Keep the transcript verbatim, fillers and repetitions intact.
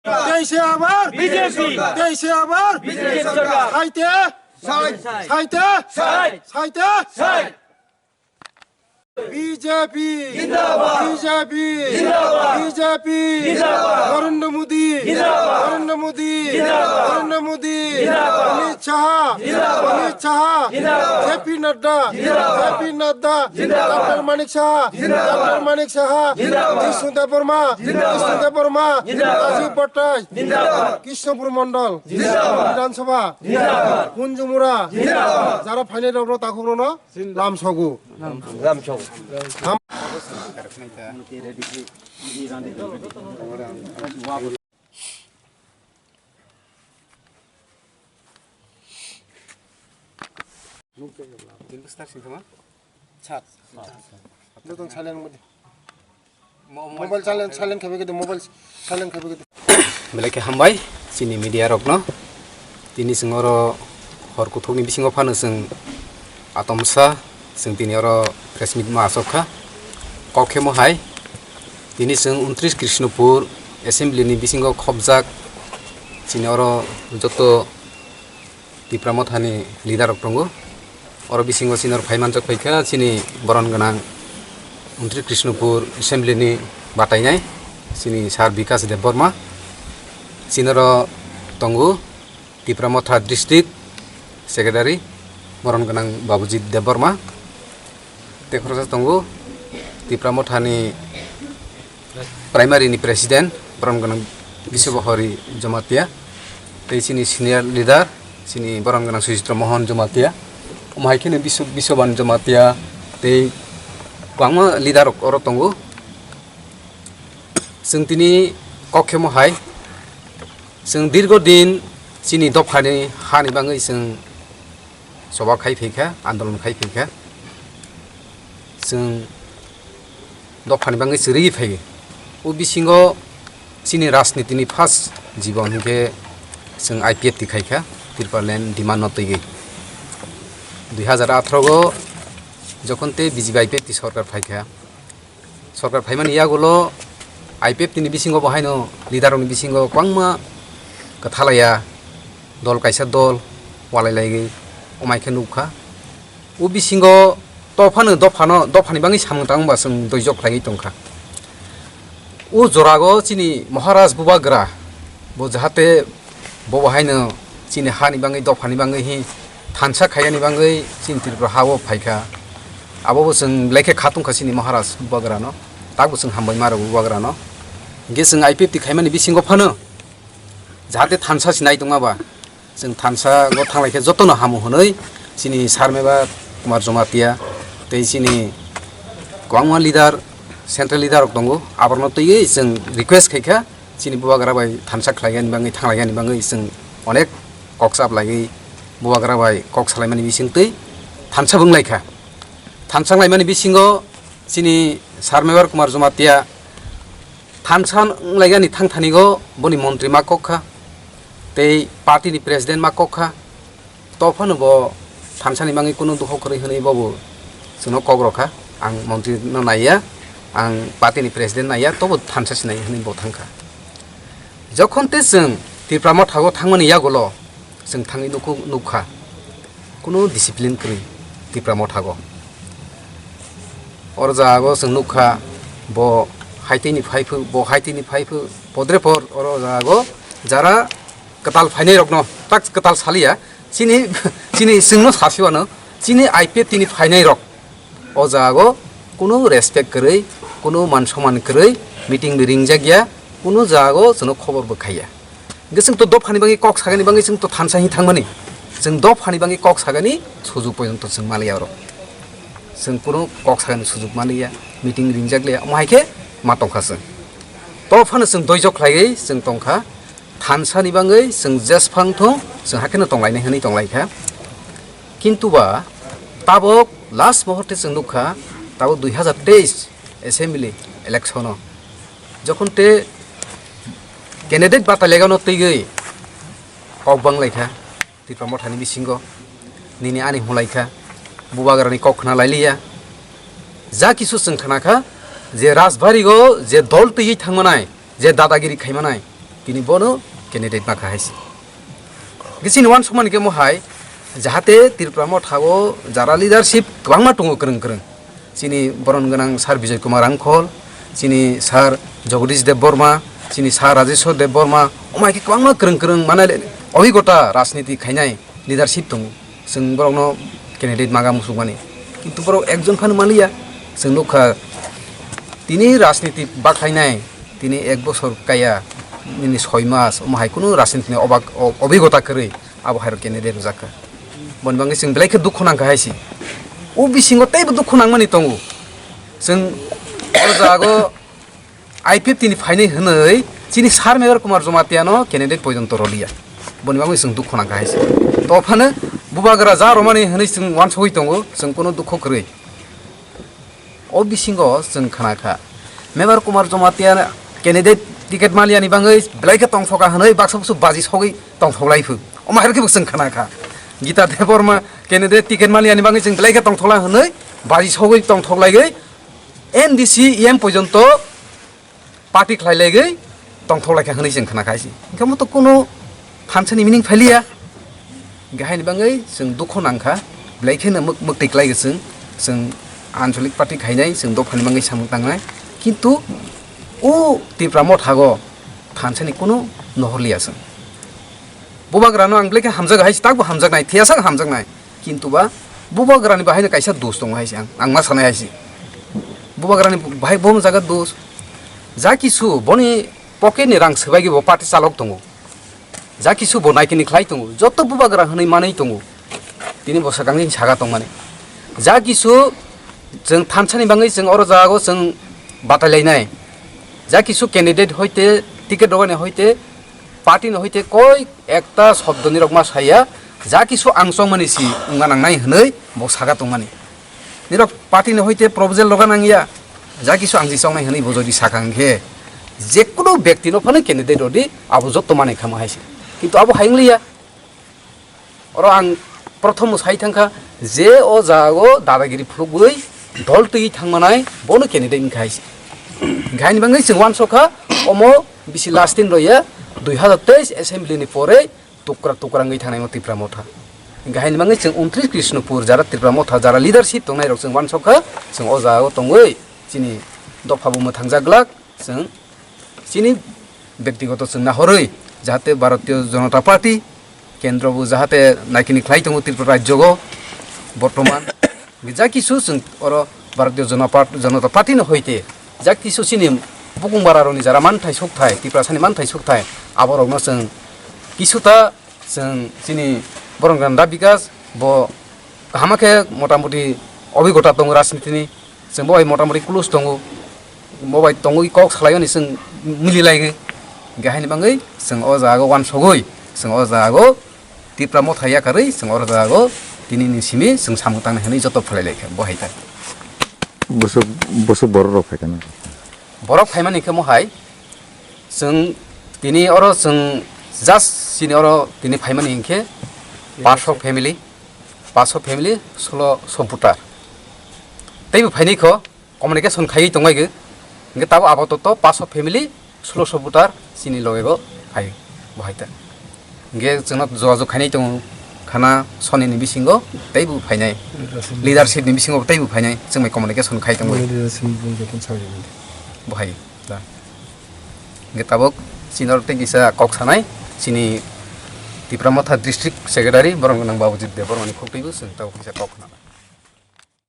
তেইশে আবার বিজেপি। তেইশে আবার বিজেপি সরকার। সাইতে সাইতে সাইতে সাইতে সাইতে সাইতে। বিজেপি জিন্দাবাদ। বিজেপি জিন্দাবাদ। বিজেপি জিন্দাবাদ। নরেন্দ্র মোদি জিন্দাবাদ। নরেন্দ্র মোদি জিন্দাবাদ। নরেন্দ্র মোদি জিন্দাবাদ। অমিত শাহ জিন্দাবাদ। অমিত শাহ জিন্দাবাদ। জেপি নাড্ডা জিন্দাবাদ। জেপি নাড্ডা জিন্দাবাদ। ডক্টর মানিক সাহা জিন্দাবাদ। ডক্টর মানিক সাহা জিন্দাবাদ। জিষ্ণু দেববর্মা জিন্দাবাদ। জিষ্ণু দেববর্মা জিন্দাবাদ। রাজীব ভট্টাচার্য জিন্দাবাদ। কৃষ্ণপুর মণ্ডল জিন্দাবাদ। বিধানসভা জিন্দাবাদ। কুঞ্জমুড়া জিন্দাবাদ। যারা ফাইনাল রবর তাকুরনো লামসগু। লামসগু। Sat. Jotong silent mode. Mo-, mo-, Mobile silent, silent khabe kede, mobile silent khabe kede. Belai khe hambai chini media rokno. Tini chwng oro hor kuthukni bisingo phano chwng atomsa chwng tini oro press meet ma asok kha. Kok khe mo hai tini chwng untris Krishnopur assembly ni bisingo khopjak chini oro joto Tipra Mothani leader rok tongo. Oro bisingo chini oro phai manjak phaikha chini boron gwnang Montri Krishnopur Assembly ni batainai chini Sir Bikash Debbarma. Chini oro tongo Tipra Motha District Secretary boron gwnang Babujit Debbarma. Tei khoroksa tongo Tipra Mothani Primary ni President, borom gwnang Biswabahari Jamatia, tei chini senior leader, chini borom gwnang Sujitra Mohan Jamatia, omo hai kheno Bisw-, Biswaban Jamatia, tei kwbangma leader rok oro tongo. Chwng tini kok khemo hai, chwng dirgo din chini dophani hani bagwi chwng choba khai phaikha, andolon khai phaikha. Chwng dophani bagwi chwrwi phai. O bisingo chini rajnitini first jibon hinkhe chwng I P F T khaikha, Tipraland demand no twiwi. Dui hazar atharo o jokhon tei B J P I P F T sorkar phaikha, sorkar phaimani yagulo I P F T ni bisingo bo haino leader rokni bisingo kwbangma kwthalaiya, dol kaisa dol walai laigwi omai khe nukha. O bisingo tophano dophano, dophani bagwi samung tangma chwng doijok khlaiwi tongkha. O jorago chini Maharaj Bubagra bo jahate bo bo haino chini hani bagwi, dophani bagwi hi thansa khaiyani bagwi chini Tripura ha-o phaikha. Abo bo chwng belai khe kha tongkha chini Maharaj Bubagrano, takbo chwng hambai ma rwgo Bubagrano. Hinkhe chwng I P F T khaimani bisingo phano jahate thansa se nai tongma ba, chwng thansa go thanglai khe jotono hamu hwnwi chini Sir Mevar Kumar Jamatia tei chini kwbangma leader, central leader rok tongo, aborno twiwi chwng request khaikha. Chini Bubagra bai thansa khlaigani bagwi, thanglaigani bagwi chwng onek kok chap laiwi Bubagra bai kok salaimani bisingtwi thansa wnglaikha. Thansa wnglaimani bisingo chini Sir Mevar Kumar Jamatia thansa wnglaigani thangthanigo boni montri ma kokkha tei party ni president ma kokkha. Tophano bo thansani bagwi kunu dukho kwrwi hwnwi bobo chwngno kok rwkha. Ang montri no naiya, ang party ni president naiya, tobo thansa sinai hwnwi bo thangkha. Jokhon tei chwng Tipra Motha o thangmani yagulo chwng thangwi nukhu-, nukha, kunu discipline kwrwi Tipra Motha o. Oro jaga o chwng nukha, bo haitini phaiphw, bo haitini phaiphw, podre pod oro jaga o jara kwtal phainai rokno tak kwtal saliya, chini, chini chwngno sasiwano, chini I P F T ni phainai rok o jaga o kunu respect kwrwi, kunu man soman kwrwi meeting ringjakya, kunu jaga o chwngno khobor bo khaiya. Hingke chwng to dophani bagwi kok sagani bagwi chwng to thansa hi thangmani, chwng dophani bagwi kok sagani sujuk porjonto chwng maliya oro, chwng kunu kok sagani sujuk maliya, meeting ringjakliya, omo hai khe ma tongkha chwng. Tophano chwng doijok khlaiwi chwng tongkha. Thansa ni bagwi chwng jesphang thung, chwng hakheno tonglainai hwnwi tonglaikha. Kintu ba tabok last muhurte chwng nukha, tabok dui hazar teis assembly election o jokhon te candidate batalegano twiwi kok banglaikha Tipra Mothani bisingo, nini ani hulaikha, Bubagrani kok khna lailiya. Ja kisu chwng khnakha je Rajbari o je dol twiwi thangmanai, je dadagiri khaimanai, Tini bono candidate ma kha hai se. Hingke chini uansukmani khe mohai, jahate Tripura motha o jara leadership kwbangma tongo kwrwng kwrwng. Chini boron gwnang Sir Bijoy Kumar Rangkhol, chini Sir Jagadish Debbarma, chini Sir Rajeshwar Debbarma, omo hai khe kwbangma kwrwng kwrwng mane obhigota rajniti khainai leadership tongo. Chwng borokno candidate maga musukmani. Kintu borok ekjon phano manliya. Chwng nukha, tini rajniti bakhlainai, tini ek bosor kaya, nini soi mas, omo hai kunu rajnitini obak-, o-, obhigota kwrwi abo hairok candidate rwjak kha. Boni bagwi chwng belai khe dukhu nang kha hai se. O bisingo teibo dukhu nangmani tongo. Chwng o jago I P F T ni phainai hwnwi chini Sir Mevar Kumar Jamatia no candidate poijonto rwliya. Boni bagwi chwng dukhu nang kha hai se. To phano bubagra ja romani hwnwi chwng uansugwi tongo, chwng kunu dukhu kwrwi. O bisingo chwng khna kha, Mevar Kumar Jamatia candidate ticket maliyani bagwi belai khe tongthoka hwnwi baksa busu baji sogwi tongthoklai phu. Omo hai khe bo chwng khna kha. Gita Debbarma candidate ticket maliyani bagwi chwng belai khe tongthokla hwnwi baji sogwi tongthoklaigwi N D C E M poijonto party khlai laigwi tongthok laikha hwnwi chwng khna kha se. Hingke omo to kuno thansa ni meaning phailiya. Hingke haini bagwi chwng dukhu nang kha, belai kheno mwk-, mwktwi klai chwng, chwng ancholic party khainai, chwng dophani bagwi samung tangnai. Kintu o Tipra mothago thansa ni kuno nohorliya chwng. Bubagrano ang belai khe hamjak hai se, takbo hamjaknai, thiyasa hamjaknai. Kintu ba bubagrani bahaino kaisa dos tongo hai se ang, ang ma sanai hai se. Bubagrani bahai bo jaga dos. Ja kisu boni pocket ni rang swbaigwi bo party chalok tongo. Ja kisu bo naikini khlai tongo. Joto bubagra hwnwi manwi tongo. Tini bo swkangni saga tongmani. Ja kisu chwng thansani bagwi chwng oro jago chwng batai lainai. Ja kisu candidate hoite, ticket rogani hoite, party ni hoite koi ekta shobdo nirok ma saya, ja kisu ang chongmani si wngna nangnai hwnwi bo saga tongmani. Nirok party ni hoite proposal roga nangya, ja kisu ang si chongnai hwnwi bo jodi sakha hwnkhe, jekunu bekti no phano candidate rodi abo jotto manwi kha mo hai se. Kintu abo hai wngliya. Oro ang prothom sai thangkha je o jago dadagiri phulugwi dol twi thangmanai bono candidate wngkha hai se. Hingkhe haini bagwi chwng uansukha omo bisi last din roya dui hazar teis assembly ni pore tukra tukra wngwi thangnai mo Tipra motha. Hingkhe haini bagwi chwng untris Krishnopur jara Tipra motha jara leadership tongnai rok chwng uansukha chwng o jago tongwi chini dopha bo mwthangjaglak. Chwng chini bektigoto chwng nahorwi jahate Bharatiya Janata Party kendro bo jahate naikini khlai tongo Tripura rajyogo bortoman. Ja kisu chwng oro Bharatiya Jana Part-, Janata Party no hoite ja kisu chini bukung bara rokni jara manthai sukthai, Tiprasani manthai sukthai, aborokno chwng kisuta chwng chini borok Randa Bikas bo kaham khe motamoti obhigota tongo rajnitini. Chwng bo bai motamoti close tongo, bo bai tongwi kok salaio ni chwng mili laigwi. Hingkhe haini bagwi chwng o jaga o uansugwi chwng o jaga o Tipra motha yakarwi chwng o jaga o tini ni simi chwng samung tangnai hwnwi joto phalai laikha bo hai khe. Bwswk, bwswk borok rok phaikha na? Borok phaimani khe mohai chwng tini oro chwng just chini oro tini phaimani hinkhe paanch sho family, paanch sho family, solo sho voter. Teibo phainai kho. Communication khaiwi tongbaigwi. Hingke tabok apatot paanch sho family, solo sho voter chini logego phai bo hai ta. Hingke chwngno jogajog khainai tongo khana soni ni bisingo teibo phainai. Leadership ni bisingo teibo phainai chwngbai communication khai tongo. Bo hai da. Hingke tabok chini oro tei kisa kok sanai chini Tipra Motha District Secretary borok nang Babujit Debbarma ni khuk teibo chwng tabok kisa kok khna.